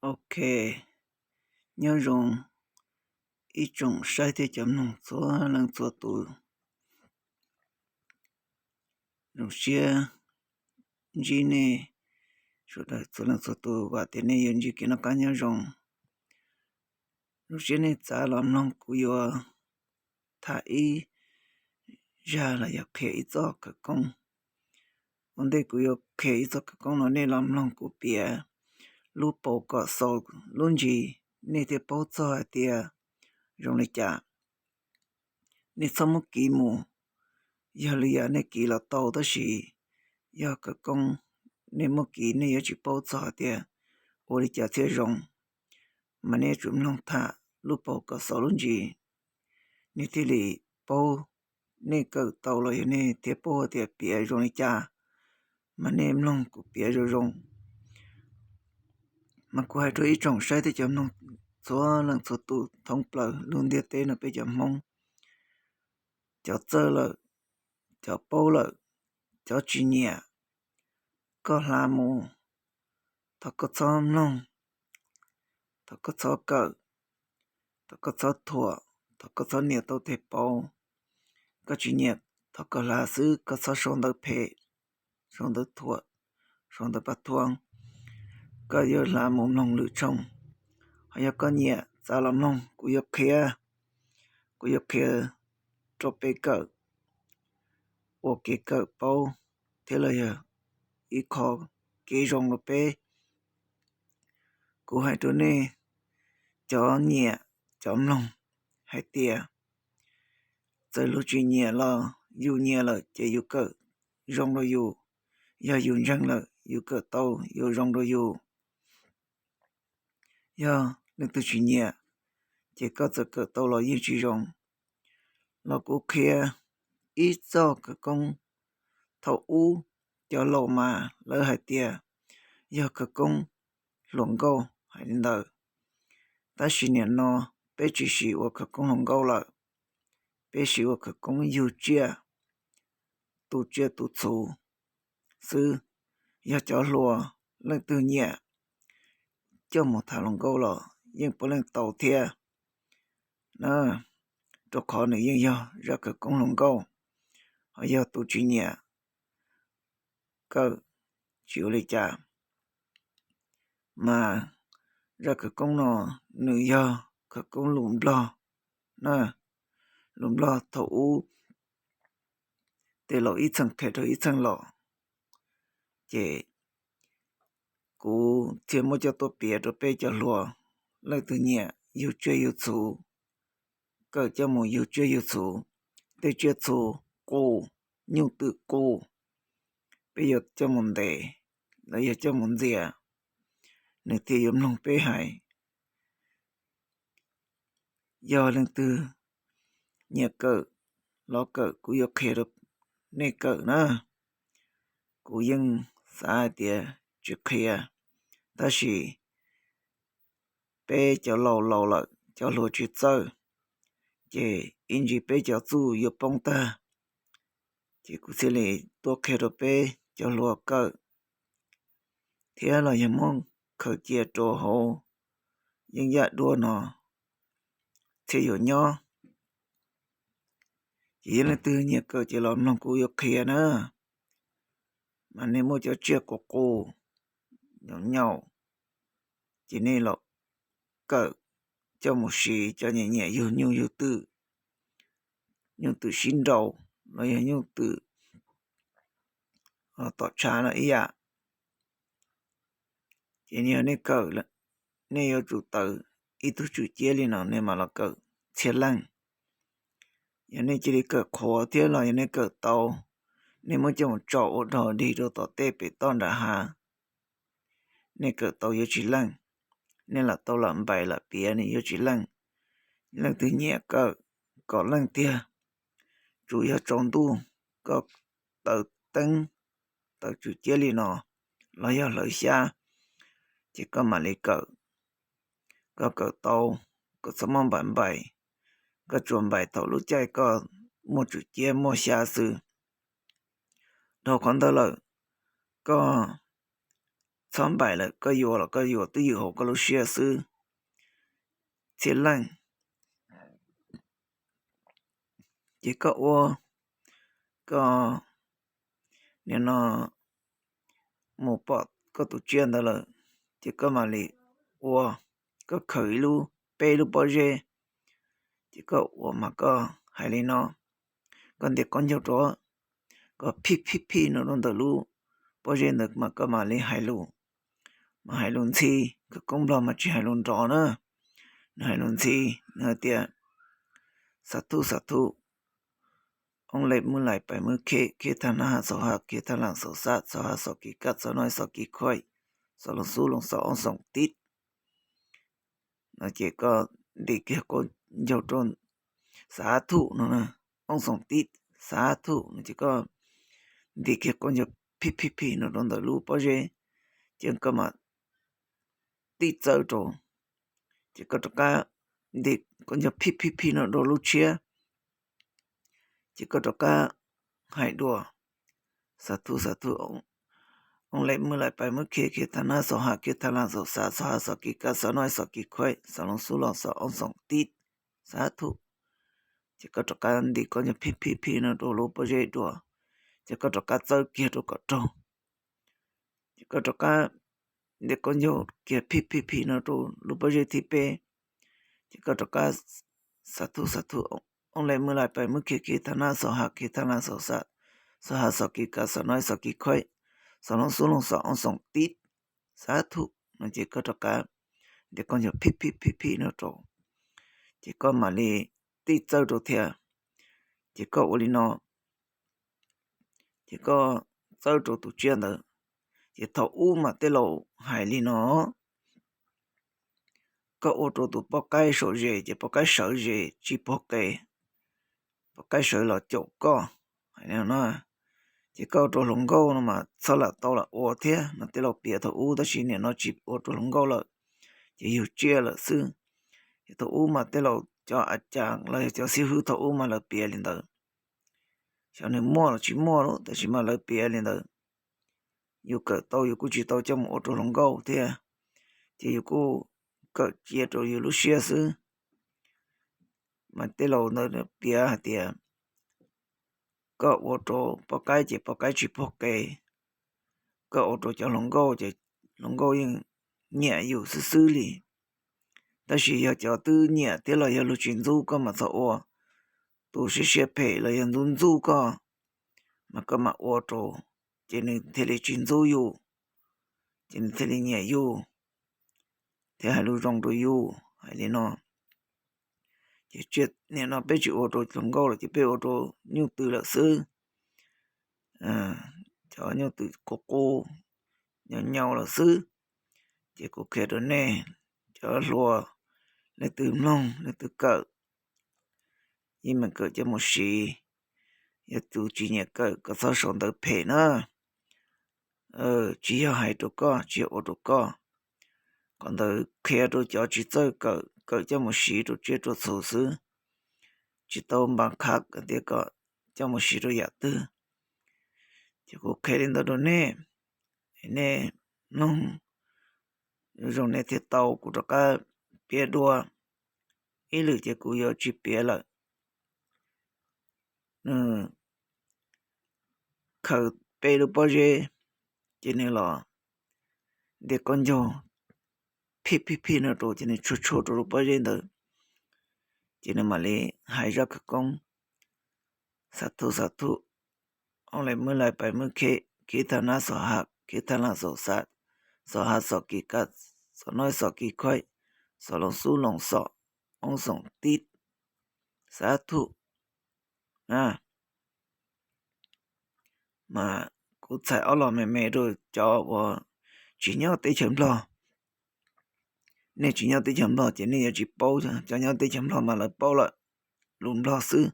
Ok, nyob zoo ib tsoom saib thiab cov mloog txhua leej txhua tus. Zoo siab ntsib nej sawv daws txhua leej txhua tus, vam tias nej yuav ntsib kev noj qab nyob zoo. Zoo siab nej txav los mloog kuv yuav tham ib zaj los yog qhia ib txoj khawv koob. Ua ntej kuv yuav qhia ib txoj khawv koob no, nej los mloog kuv piav lub paus kom xaus lub ntsis, nej thiaj paub txog hais tias zoo li cas. Nej txhob muab kiv mus, yog li yam nej kiv los tau, tab sis yog khawv koob nej muab kiv nej yuav tsis paub txog hais tias ua li cas thiaj zoo. Mas nej yuav tsum mloog tham lub paus kom xaus lub ntsis, nej thiaj li paub, nej kawm tau los yog nej thiaj paub tias piav zoo li cas. Mas nej mloog kuv piav zoo zoo. Mas kuv hais rau ib tsoom saib thiab cov mloog txhua leej txhua tus thoob plaws lub ntiaj teb no, peb cov Hmoob, cov txawj lawm, cov paub lawm, cov tsis nyiam, koj hla mus, thov koj txhob mloog, thov koj txhob kawm, thov koj txhob thuam, thov koj txhob nias tau tej paub. Koj tsis nyiam, thov koj hla xwb, koj txhob sau ntawv phem, sau ntawv thuam, sau ntawv paj thuab. Koj yuav hla mus mloog lwm tshooj. Ho yog koj nyiam, txav los mloog kuv yuav qhia, kuv yuav qhia rau peb kawm, ua kev kawm paub thiab los yog ib qho kev zoo rau peb. Kuv hais rau nej cov nyiam, cov mloog hais tias txawm luag tsis nyiam los yus nyiam lawm ces yus kawm zoo rau yus. Yog yus ntseeg lawm yus kawm tau yuav zoo rau yus. Yog leej twg tsis nyiam, ces koj txawm kawm tau los yeej tsis zoo. Los kuv qhia ib txoj khawv koob. Thaum ub cov laus mas lawv hais tias yog khawv koob hluas nkauj hais li ntawd, tab sis nim no peb tsis siv ua khawv koob hluas nkauj lawm, peb siv ua khawv koob yug tsiaj, tu tsiaj tu txhu xwb. Yog cov hluas leej twg nyiam coj mus tham hluas nkauj los yeej puav leej tau thiab na, rau qhov nws yeej yog zaj khawv koob hluas nkauj. Ho yog tus tsis nyiam, kawm tsis ua li cas. Mas zaj khawv koob no nws yog khawv koob lus Nplog na, lus Nplog thaum ub tej laus ib txheej qhia rau ib txheej los, ces kuv thiaj muab coj tuaj piav rau peb cov hluas, leej twg nyiam yug tsiaj yug txhu, kawm coj mus yug tsiaj yug txhu. Tej tsiaj txhu qus, nyuj twm qus, peb yuav coj mus ntes los yog coj mus ntxias, nws thiaj yuav mloog peb hais. Yog leej twg nyiam kawm los kawm, kuv yuav qhia rau nej kawm na. Kuv yeej xav hais tias tsis qhia, tab sis peb cov laus laus lawm, cov hluas tsis txawj, ces ib ntsis peb cov txuj yuav poob tag. Ces kuv thiaj li tuaj qhia rau peb cov hluas kawm, thiab los yog muab khaws cia rau hauv yeeb yaj duab no thiaj yuav nyob. Ces yog leej twg nyiam kawm ces los mloog kuv yuav qhia na. Mas nej muaj cov tsiaj qus qus, nyaum nyaum, ces nej los kawm coj mus siv. Cov nyiam nyiam yug nyuj yug twm, nyuj twm sib nraus los yog nyuj twm tom tshav no ib yam, ces yog nej kawm, nej yuav tsum tawm ib tug tswm ciab li no nej mam los kawm txhiab leej. Yog nej cia li kawm qhuav thiab los yog nej kawm tau, nej muab coj mus tso ua dog dig rau tom tej pem toj nram hav, nej kawm tau yuav tsis leej. Nej lam tau lam npais lam piav, nej yuav tsis leej. Leej twg nyiam kawm kom leej tiag, tsuas yog tsaus ntuj koj taws teeb, taws tswm ciab li no los yog hlawv xyab, ces koj mam li kawm. Koj kawm tau, koj txhob muab npais npais, koj tsuas npais thaum lub caij koj muaj tswm ciab muaj xyab xwb. Dhau qhov ntawd lawm, koj thab npaim lawm, koj yuav los koj yuav twj ywm hauv koj lub siab xwb. Txhiaj leej, ces koj ua, koj nim no mus pom koj tus tsiaj ntawd lawm, ces koj mam li ua, koj khaws ib lub, peb lub pob zeb, ces koj ua mas koj hais li no, koj ntiav koj ncaug rau, koj phij phij phij no rau ntawm lub pob zeb ntawd mas koj mam li hais lus, mas hais lus ntxhi, khawv koob nplog mas tsis hais lus nrov na, nws hais lus ntxhi, nws hais tias, Xav thuj xav thuj, oob lej mwj lais pais mwj khej, khej thaj nab xaus hav, khej thaj laam xaus xav, xaus hav xaus kis kaj, xaus noib xaus kis khuaij, xaus loos xub loos xos, oob xoom tib. No ces koj ntim kiag koj ncaug rau, xav thuj no, oob xoom tib, xav thuj no ces koj ntim kiag koj ncaug phij phij phij no rau ntawm lub pob zeb, ces koj mam tij txawb rau, ces koj rov qab ntim koj ncaug phij phij phij no rau lub tshiab, ces koj rov qab hais dua, Xav thuj xav thuj, oob lej mwj lais pais mwj khej, khej thaj nab xaus hav, khej thaj laam xaus xav, xaus hav xaus kis kaj, xaus noib xaus kis khuaij, xaus loos xub loos xos, oob xoom tib, xav thuj. Ces koj rov qab ntim koj ncaug phij phij phij no rau lub pob zeb dua, ces koj rov qab txawb kiag rau kom raug, ces koj rov qab ntim koj ncaug kiag phij phij phij no rau lub pob zeb thib peb, ces koj rov qab, Xav thuj xav thuj, oob lej mwj lais pais mwj khej, khej thaj nab xaus hav, khej thaj laam xaus xav, xaus hav xaus kis kaj, xaus noib xaus kis khuaij, xaus loos xub loos xos, oob xoom tib, xav thuj no ces koj rov qab ntim koj ncaug phij phij phij phij no rau, ces koj mam li tij txawb rau thiab. Ces koj ua li no, ces koj txawb rau tus tsiaj ntawd, ces thaum ub mas tej laus hais li no, koj ua rau tus poj qaib saum zes ces poj qaib sawv zes tsis pog qe, poj qaib sawv los caum koj, hais li no. Ces koj ua rau hluas nkauj no mas txhob lam tau lam ua thiab no, tej laus piav thaum ub, tab sis nim no tsis ua rau hluas nkauj lawm, ces yug tsiaj lawm xwb. Ces thaum ub mas tej laus cov a cas los yog cov xib hwb thaum ub mas lawv piav li ntawd. Xyov nws muaj los tsis muaj lawm, tab sis mas lawv piav li ntawd. Yus kawm tau yus kuj tsis tau coj mus ua rau hluas nkauj thiab, ces yus kuj kawm cia rau yus lub siab xwb. Mas tej laus ntawd piav hais tias, koj ua rau poj qaib ces poj qaib tsis pog qe, koj ua rau cov hluas nkauj ces hluas nkauj yeej nyiam yus xwb xwb li. Tab sis yog cov twb nyiam thiab los yog luag tsis ntxub koj mas txhob ua. Tus siab siab phem los yog ntxub ntxub koj, mas koj mam ua rau, ces nws thiaj li tsis ntxub yus, ces nws thiaj li nyiam yus, thiab hais lus zoo rau yus, hais li no. Ces nim no peb tsis ua rau hluas nkauj lawm, ces peb ua rau nyuj twm lawm xwb. Cov nyuj twm qus qus, nyau nyau lawm xwb. Ces kuv qhia rau nej cov hluas, leej twg mloog leej twg kawm, yeej meem kawm coj mus siv. Yog tus tsis nyiam kawm, koj txhob sau ntawv phem na. Tsis yog hais rau koj, tsis yog ua rau koj. Qhov ntawd qhia rau cov tsis txawj kawm, kawm coj mus siv rau tsiaj rau txhu xwb, tsis tau npa qhab tias kom coj mus siv rau yam twg. Ces kuv qhia li ntawd rau nej, nej mloog zoo nej thiaj tau. Kuv rov qab piav dua ib lwm ces kuv yuav tsis piav lawm. Nws khaws peb lub pob zeb, ces nws los ntiav khaub ncaug phij phij phij no rau, ces nws tshua tshua rau lub pob zeb ntawd, ces nws mam li hais zaj khawv koob: Xav thuj xav thuj, oob lais mwj lais pais mwj kheb, kheb thaj nab xos hav, kheb thaj laam xos xav, xos hav xos kis kaj, xos noib xos kis khuaib, xos loos xub loos xos, oob xoom tib, xav thuj. Mas kuv txhais ob los me me rau cov uas tsis nyob teb chaws Nplog. Nej tsis nyob teb chaws Nplog ces nej yuav tsis paub, cov nyob teb chaws Nplog mas lawv paub lawm, lus Nplog xwb.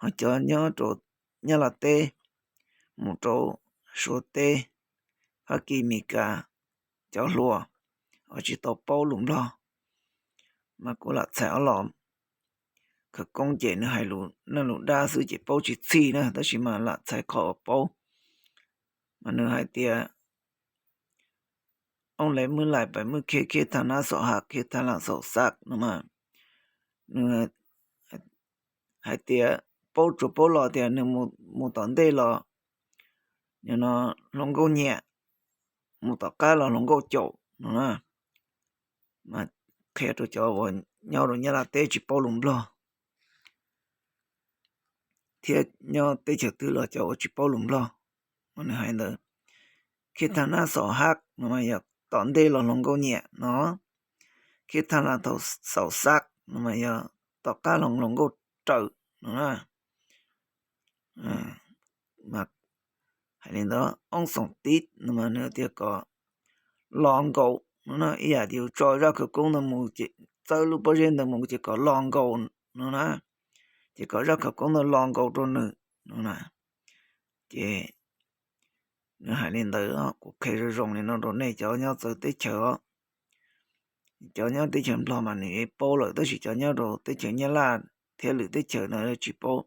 Ho cov nyob rau Nyab Laj teb, mus rau Suav teb, Fab Kis, Mes Kas, cov hluas uas tsis tau paub lus Nplog, mas kuv lam txhais ob los khawv koob ces nws hais lus neej lus dab xwb ces paub tsis txhij na, tab sis mas lam txhais qhov uas paub. Mas nws hais tias Ông lấy mứt lais bảy mươi khía, khía thang nab xaum hak, khía thang lam xaum xav no mas, nws hais tias paub tsuas paub los tias nws mus tom ntej los no hluas nkauj nyiam, mus tom qab los hluas nkauj caum no na. Mas qhia rau cov uas nyob rau Nyab Laj teb tsis paub lus Nplog thiab nyob teb chaws twg los cov uas tsis paub lus Nplog, mas nws hais ntawd. Khib thaj nab xaum hab no mas yog tom ntej los hluas nkauj nyiam no. Khib thaj lam xaum xab no mas yog tom qab los hluas nkauj raws no na. Mas hais li ntawd, oob xoom tib no mas nws tias kom los nkaus no na, ib yam tias yus tso zaj khawv koob ntawd mus, txawb lub pob zeb ntawd mus ces kom los nkaus no na, ces kom zaj khawv koob ntawd los nkaus rau nws no na. Ces nws hais li ntawd, kuv qhia zoo zoo li no rau nej cov nyob txawv teb chaws os. Cov nyob teb chaws Nplog mas nws paub lawm, tab sis cov nyob rau teb chaws Nyab Laj thiab lwm teb chaws no tsis paub.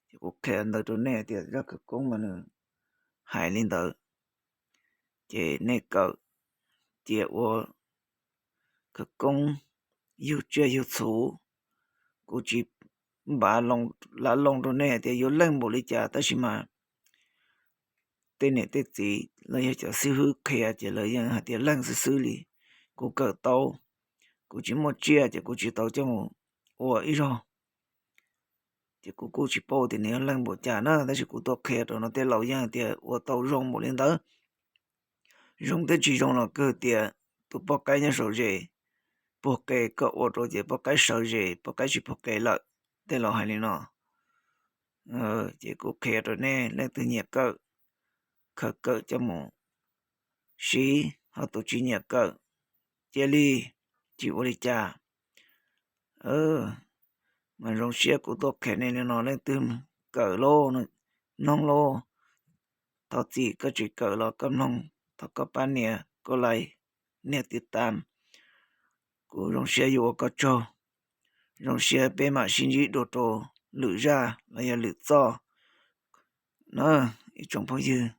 Ces kuv qhia ntawd rau nej tias zaj khawv koob mas nws hais li ntawd, ces nej kawm cia ua khawv koob yug tsiaj yug txhu. Kuv tsis npav loo, lav loo rau nej tias yuav leej npaum li cas, tab sis mas tej niam tej txiv los yog cov xib hwb qhia ces lawv yeej hais tias leej xwb xwb li. Kuv kawm tau, kuv tsis muaj tsiaj ces kuv tsis tau coj mus ua ib zaug. Ces kuv kuj tsis paub tias nws yog leej npaum cas na, tab sis kuv tuaj qhia rau no tej laus yeej tias ua tau zoo npaum li ntawd. Zoo thiab tsis zoo los kawg tias tus poj qaib nyob saum zes puag ke, koj ua rau ces poj qaib sawv zes, poj qaib tsis puag ke lawm. Tej laus hais li no. Ces kuv qhia rau nej, leej twg nyiam kawm, khaws kawm coj mus siv, ho tus tsis nyiam kawm cia li, tsis ua li cas. Mas zoo siab kuv tuaj qhia nej li no, leej twg kawm lauj, mloog lauj, thov txim koj tsis kawm los koj mloog, thov koj pab nias koj like, nias tiv tam. Kuv zoo siab yuav ua koj tsaug. Zoo siab peb mam sib ntsib dua rau lwm zaj los yog lwm txoj na, ib tsoom phooj ywg.